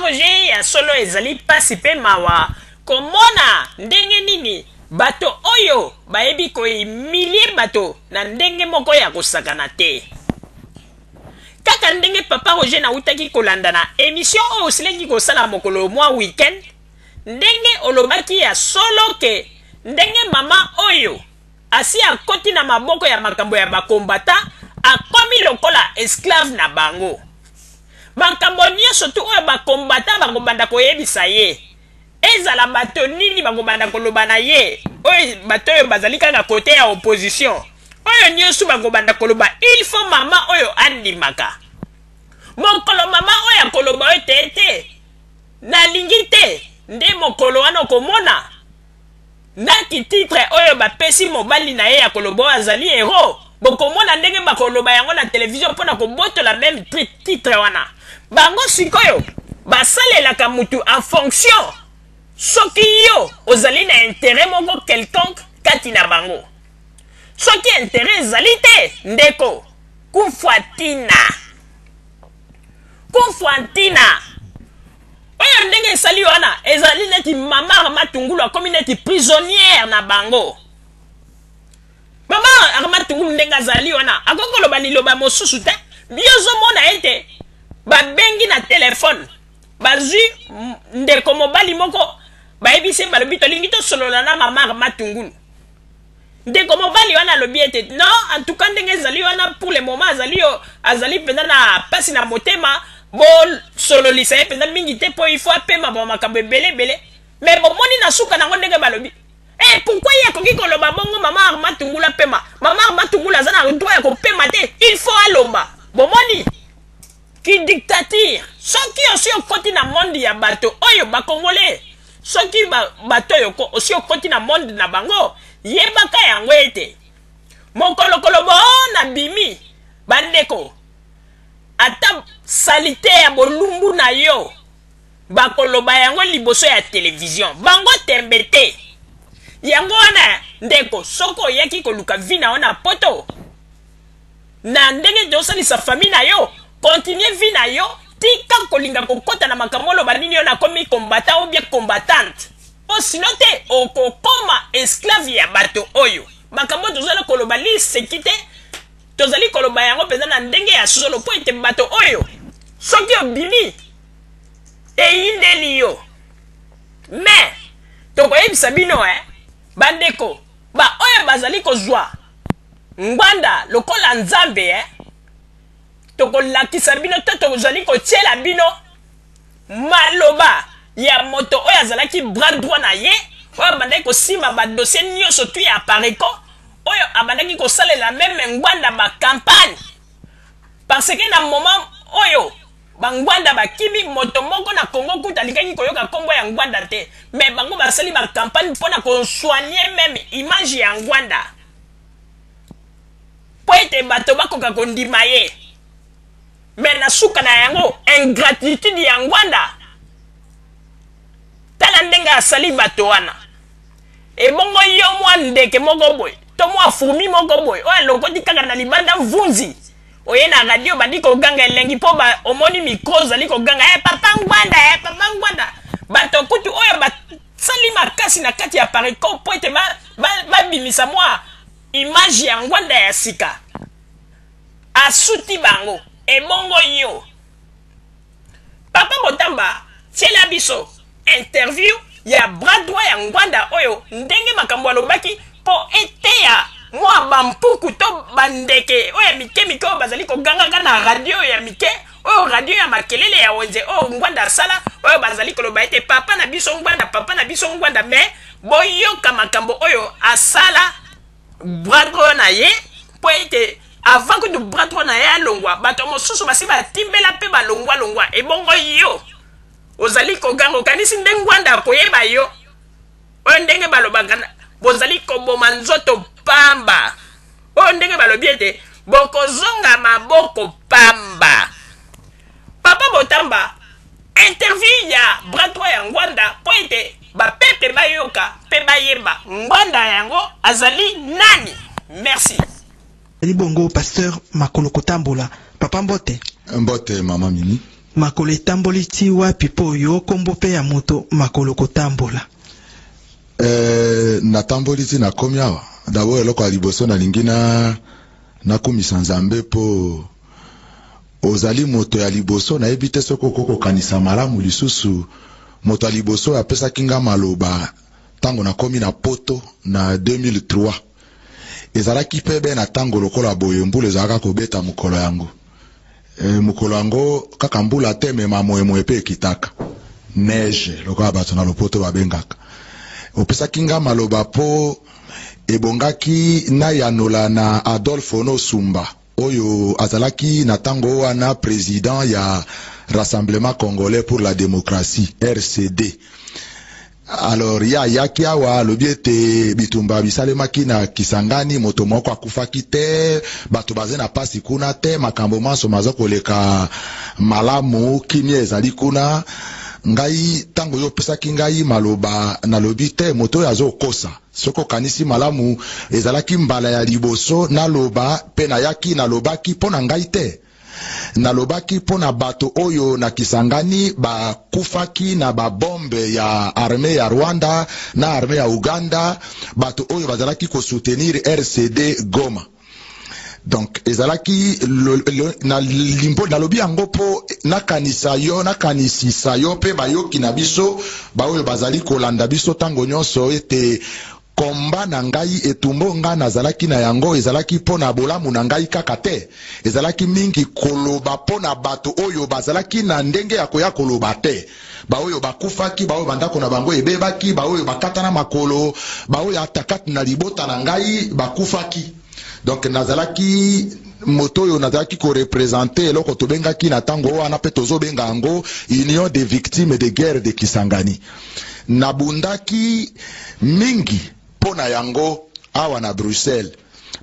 Roger, ya solo ezali mpasi mpe mawa komona ndenge nini bato oyo bayebi kohumilie bato na ndenge moko ya kosakana te. Kaka ndenge Papa Roger nautaki kolanda na emission oyo osilaki kosala mokolo mwa weekend, ndenge olobaki ya solo ke ndenge mama oyo asi akoti na maboko ya makambo ya bakombata, akomi lokola esclave na bango. Makambo nyonso tu oyo bakombata bakobanda koyebisa ye, ezala bato nini bakobanda koloba na ye, oyo bato oyo bazali kaka kote ya opposition, oyo nyonso bakobanda koloba, il faut mama oyo andimaka. Mokolo mama oyo akoloba oyo te te nalingi te, nde mokolo wana okomona naki titre oyo bapesi mobali na ye ya koloba oyo azali héros. Bokomona ndenge bakoloba yango na televizio mpona kobotola meme titre wana. Bango sikoyo basalelaka mutu en fonction soki yo ozali na intérêt moko quelconque kati na bango. Soki intérêt ezali te, ndeko, kufa ntina, kufa ntina. Oyo ndenge esali wana ezali neti mama Armand Tungulu akomi neti prisonnière na bango. Mama Armand Tungulu ndenge azali wana akoki koloba liloba mosusu te. Biozomona ete babengi na telefone, bazwi ndeko mobali moko, bayebisi ye, balobi tolingi tosolola na mama Armand Tungulu. Ndeko mobali wana alobi ete non, en tout cas ndenge ezali wana pour le moment azali yo, azali mpenza na pasi na motema, bosololisa ye mpenza mingi te mpo il faut apema ba makambo ebele ebele. Mais bomoni na suka nango ndenge balobi, pourquoi ye akoki koloba bongo? Mama Armand Tungulu apema. Mama Armand Tungulu aza na droit ya kopema te, il faut aloba. Bomoni ki dictature. Soki osi okoti na monde ya bato oyo bakongole, soki bato oyo osi okoti na monde na bango, yebaka yango ete mokolo koloba o na bimi bandeko, ata salite ya bolumbu na yo bakoloba yango liboso ya television, bango tembe te. Yango wana ndeko, soki oyaki koluka vie na yo na poto na ndenge tosalisa famille na yo, continue vie na yo, tika kolinga kokota na makambo oloba nini yo nakomi combattant ou bien combattante, po sino te okokoma esclave ya bato oyo. Makambo tozali koloba liseki te, tozali koloba yango mpenza na ndenge ya solo, po ete bato oyo soki obimi eyindeli yo. Mais tokoyebisa bino bandeko ba oyo bazali kozwa Ngbanda lokola nzambe, tokolakisa bino to tozali kotiela bino maloba ya moto oyo azalaki bras droit na ye, oyo abandaki kosimba ba dossier nyonso tu ya Apareco, oyo abandaki kosalela meme Ngbanda ba campagne, parce que na moment oyo ba Ngbanda bakimi, moto moko na Congo kuta alingaki koyoka nkombo ya Ngbanda te, mais bango basali ba campagne mpona kosoigner meme image ya Ngbanda po ete bato bakoka kondima ye. Mais na suka na yango ingratitude ya Ngbanda, tala ndenge asali bato wana. Ebongo yo mwa ndeke moko boye to mwa fourmi moko boye oyo alokoti kaka na libanda mvunzi, oye na radio bandi koganga elengi mpo ba omoni micro ozali koganga papa Ngbanda, papa Ngbanda. Bato kutu oyo basali makasi na kati ya Apareco mpo ete babimisa mwa image ya Ngbanda ya sika, asuti bango. Ebongo yo Papa Botamba, tiela biso interview ya bras droit ya Ngbanda oyo ndenge makambo alobaki mpo eteya mwa bampuku to bandeke oyo ya mike mike oyo bazali kogangaka na radio ya mike, oyo radio ya makelele ya wenze oyo Ngbanda asala, oyo bazali koloba ete papa na biso Ngbanda, papa na biso Ngbanda. Mais boyoka makambo oyo asala bras droit na ye, mpo ete avant kutu bras droit na ye alongwa, bato mosusu basi batimbela mpe balongwa-longwa. Ebongo yo ozali koganga, okanisi nde Ngbanda akoyeba yo? Oyo ndenge balobaka bozali koboma nzoto pamba, oyo ndenge balobi ete bokozonga maboko pamba. Papa Botamba, interview ya bras droit ya Ngbanda mpo ete bapepe bayoka mpe bayeba Ngbanda yango azali nani. Merci. Bongo pasteur Makolo Kotambola, papa mbote. Mbote mama Mimi. Makolo etamboli ti wapi mpo yo nkombo mpe ya moto Makolo Kotambola? Natamboli ti nakomi awa. D'abord, eloko ya liboso, nalingi na nakumisa Nzambe mpo ozali moto ya liboso. Nayebi te soki okoki kokanisa malamu lisusu moto ya liboso oyo apesaki nga maloba ntango nakomi na Poto na 2003. Ezalaki mpe be na ntango lokola boye, mbula ezalaka kobeta mokolo yango. Mokolo yango kaka mbula te, mema moyemoye mpe ekitaka, neige lokola bato na lopoto babengaka. Opesaki nga maloba mpo ebongaki nayanola na Adolphe Onosumba, oyo azalaki na ntango wana président ya Rassemblement congolais pour la démocratie, RCD. Alors ye ayaki awa, alobi ete bitumba bisalemaki na Kisangani, moto moko akufaki te, bato baza na pasi kuna te, makambo manso maza koleka malamu, kimia ezali kuna. Ngai, ntango yo opesaki ngai maloba, nalobi te, moto oyo azokosa. Soki okanisi malamu, ezalaki mbala ya liboso naloba, mpe nayaki, nalobaki mpo na ngai te, nalobaki mpo na bato oyo na Kisangani bakufaki na babombe ya armée ya Rwanda na armée ya Uganda, bato oyo bazalaki kosoutenir RCD Goma. Donc ezalaki na limbo. Nalobi yango mpo nakanisa yo, nakanisisa yo mpe bayoki na biso, baoyo bazali kolanda biso ntango nyonso, ete komba na ngai, etumba ngai nazalaki na yango, ezalaki mpo na bolamu na ngai kaka te, ezalaki mingi koloba mpo na bato oyo bazalaki na ndenge ya koya koloba te, baoyo bakufaki, baoyo bandako na bango ebebaki, baoyo bakatana makolo, baoyo ata kati na libota na ngai bakufaki. Donc nazalaki moto oyo nazalaki koreprésenter eloko tobengaki na ntango wana, mpe tozobenga yango, Union des victimes de guerre de Kisangani. Nabundaki mingi mpo na yango awa na Bruxelles.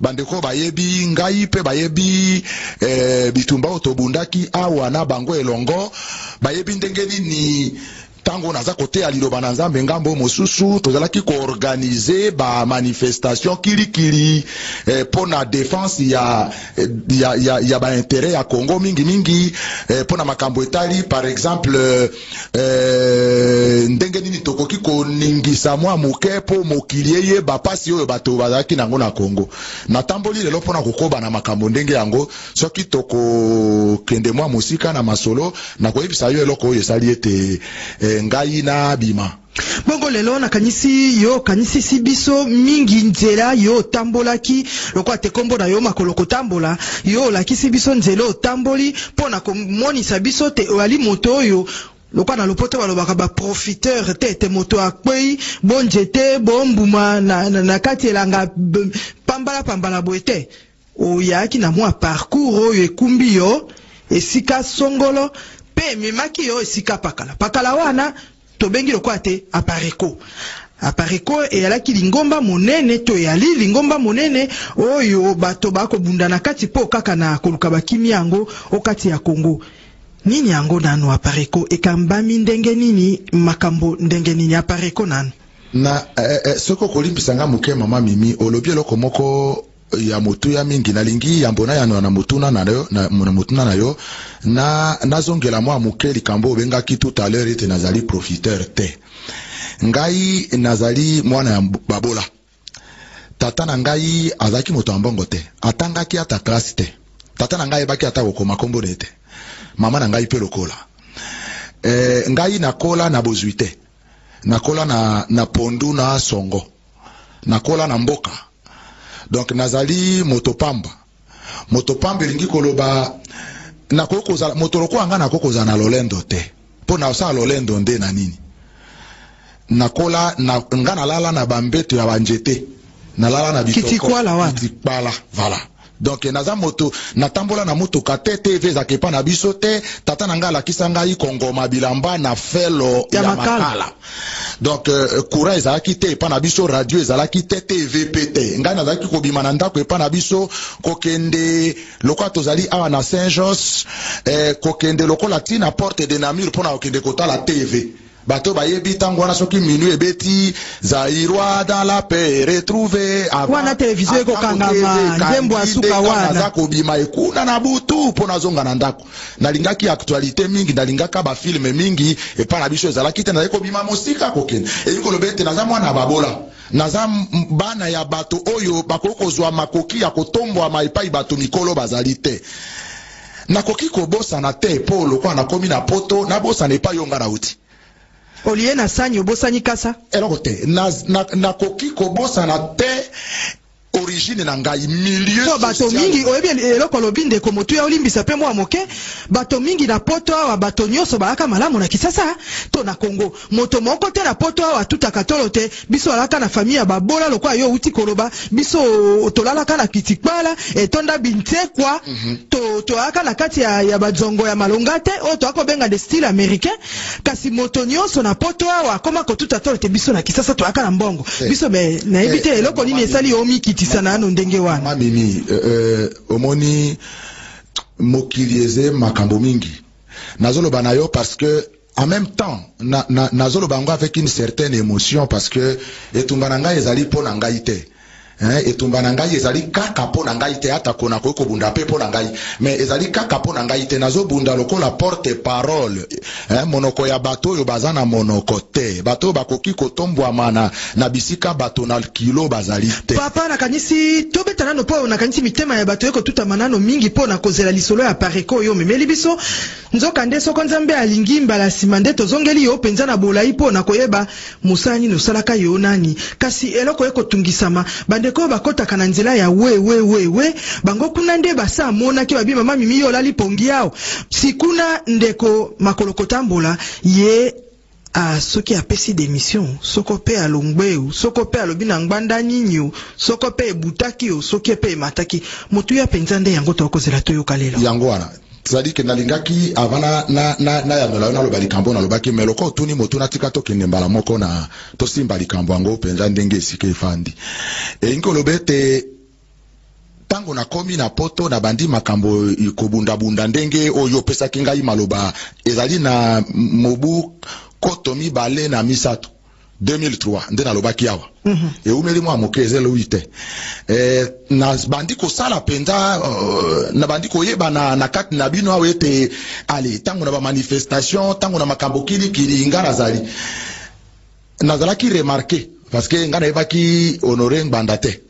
Bandeko bayebi ngai mpe bayebi bitumba oyo tobundaki awa na bango elongo. Bayebi ndenge nini ntango naza koteya liloba na Nzambe ngambo mosusu, tozalaki koorganiser bamanifestation kilikili mpo na défense ya baintérêt ya Congo, mingimingi mpo na makambo etali, par exemple, ndenge nini tokoki koningisa mwa moke mpo mokili eyeba pasi oyo bato bazalaki nango na Congo. Natamboli lelo mpo na kokoba na makambo ndenge yango. Soki tokokende mwa mosika na masolo, nakoyebisa yo eloko oyo esali ete ngai nabima. Bongo lelo nakanisi yo okanisisi biso mingi nzela yo otambolaki, lokola te nkombo na yo Makolo Kotambola. Yo olakisi biso nzela otamboli mpo na komonisa biso te oyali moto oyo, lokola na lopoto balobaka, baprofiteur te, te moto akwei bo nzete bo mbuma na kati elanga pambala pambala boye te. Oyaki na mwa parcours oyo ekumbi yo esika songolo mpe ememaki yo esika pakala pakala wana tobengi lokola te Apareco. Apareco eyalaki lingomba monene to eyali lingomba monene oyo bato bakobunda na kati mpo kaka na koluka bakimia yango o kati ya Congo. Nini yango nanu Apareco? Ekambami ndenge nini? Makambo ndenge nini Apareco nanu? Na soki okolimbisa nga moke, mama Mimi, olobi eloko moko ya motuya mingi. Nalingi yambo nayanola na motuna na yo, na nazongela mwa moke likambo obengaki tout à l'heure ete nazali profiteur te. Ngai nazali mwana ya babola. Tata na ngai azalaki moto ya mbongo te, atangaki ata classe te. Tata na ngai ayebaki ata kokoma nkombo na ye te, mama na ngai mpe lokola. Ngai nakola na bozwi te, nakola na pondu na songo, nakola na mboka. Donc nazali moto pamba. Moto pamba elingi koloba nakoki kozala moto lokola ngai, nakoki kozala na lolendo te, mpo nasala lolendo nde na nini? Nakola na, nga nalala na bambeto ya banzete, nalala na bitoko. Kitikwala wana. Kitikwala, voilà. Donc naza moto natambola na motuka te, TV ezalaka epa na biso te. Tata na ngai alakisa ngai kongoma bilamba na felo ya ya makala. Makala. Donc courant ezalaki te epa na biso, radio ezalaki te, TV mpe te. Ngai nazalaki kobima na ndako epa na biso, kokende lokola tozali awa na Saint Jos, kokende lokola ntina Porte de Namur mpona kokende kotala TV. Bato bayebi ntango wana soki minuit ebeti, Zaïrois dans la paix retrouvé. Wana télévision ekokangama, nzembo ya suka wana. Naza kobima ekuna na butu mpo nazonga na ndako. Nalingaki actualité mingi, nalingaka bafilms mingi epai na biso ezalaki te. Nazali kobima mosika kokende. Elingi koloba ete naza mwana ya babola, naza bana ya bato oyo bakoki kozwa makoki ya kotombwama epai bato mikolo bazali te. Nakoki kobosana te mpo lokola nakomi na Poto, nabosana epai yo nga nauti. Olie na sani, obosani kasa. Eloko te. Nakoki kobosana te origine na ngai, milieu Po bato social. mingi oyebi eloko olobi, ndeko motuya, olimbisa mpe mwa moke. Bato mingi na Poto awa, bato nyonso bayaka malamu na Kisasa to na Kongo. Moto moko te na Poto awa atutaka tolo te biso alaka na famille ya babola. Lokola yo outi koloba, biso tolalaka na kitikpala etonda bintekwa. Toyaka na kati ya bazongo ya malonga te oyo toya kobenga de style américain. Kasi moto nyonso na Poto awa akoma kotuta tolo te biso na Kisasa toyaka na mbongo. Biso me nayebi te eloko nini esali yo omikitisa nano ndenge wana. Mama Mimi, omoni, mokili eze makambo mingi. Nazoloba na yo parce que en même temps nazoloba yango avec une certaine émotion, parce que etumba na ngai ezali mpo na ngai te. Hein, etumba na ngai ezali kaka mpo na ngai te. Atako nakoki kobunda mpe mpo na ngai, mais ezali kaka mpo na ngai te. Nazobunda lokola porte parole, hein, monoko ya bato oyo baza na monoko te, bato oyo bakoki kotombwama na bisika bato na kilo bazali te. Papa, nakanisi tobeta nano mpo nakanisi mitema ya bato ekotutama nano mingi mpo na kozela lisolo ya Apareco oyo omemeli biso. Nzokande soko Nzambe alingi, mbala nsima nde tozongeli yo mpenza na bolai mpo na koyeba mosala nini osalaka, yo nani. Kasi eloko ekotungisama, bandeko oyo bakɔtaka na nzela ya we we we we, bango kuna nde basa amonaki babi: "Mama Mimi, yo olali pongi awa." Si kuna ndeko makolo kotambola ye, soki apesi démission, soko mpe alongwe o, soko mpe alobi na ngbanda nini o, soko mpe ebutaki o, soki mpe emataki, motuya mpenza nde yango tokozela toyoka lelo. Yango wana, c'est-à-dire que nalingaki avant na yanola yo, naloba likambo nalobaki, mais lokola otuni motuna, tika tokende mbala moko na tosimba likambo yango mpenza ndenge esika efandi. Elingi koloba ete ntango nakomi na Poto, nabandi makambo kobundabunda ndenge oyo opesaki ngai maloba, ezali na mobu 2003, 2003 nde nalobaki awa. Eumeli mwa moke, eza elobi te. Nabandi kosala mpenza, nabandi koyeba na kati na bino awa ete ale ntango na bamanifestation, ntango na makambo kilikili, nga nazalaki remarqué, parce que nga nayebaki Honore Ngbanda te.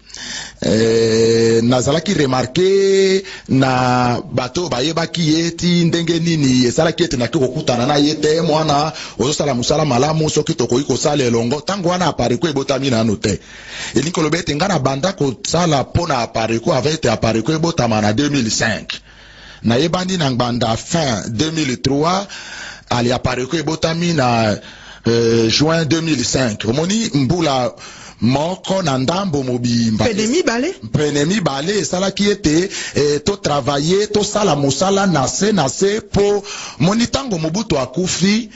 Nazalaki remarqué na bato bayebaki ye ti ndenge nini esalaki ete naki kokutana na ye te: "Mwana, ozosala mosala malamu, soki tokoki kosala elongo." Ntango wana Apareco ebotami nanu te. Elingi koloba ete ngai nabanda kosala mpo na Apareco avant ete Apareco ebotama na 2005. Nayebani na Ngbanda fin 2003, ali Apareco ebotami na juin 2005. Omoni, mbula moko na ndambo mobimba. Pene mibale. Pene mibale esalaki ete totravailler, tosala mosala na se na se, mpo moni ntango Mobutu akufi.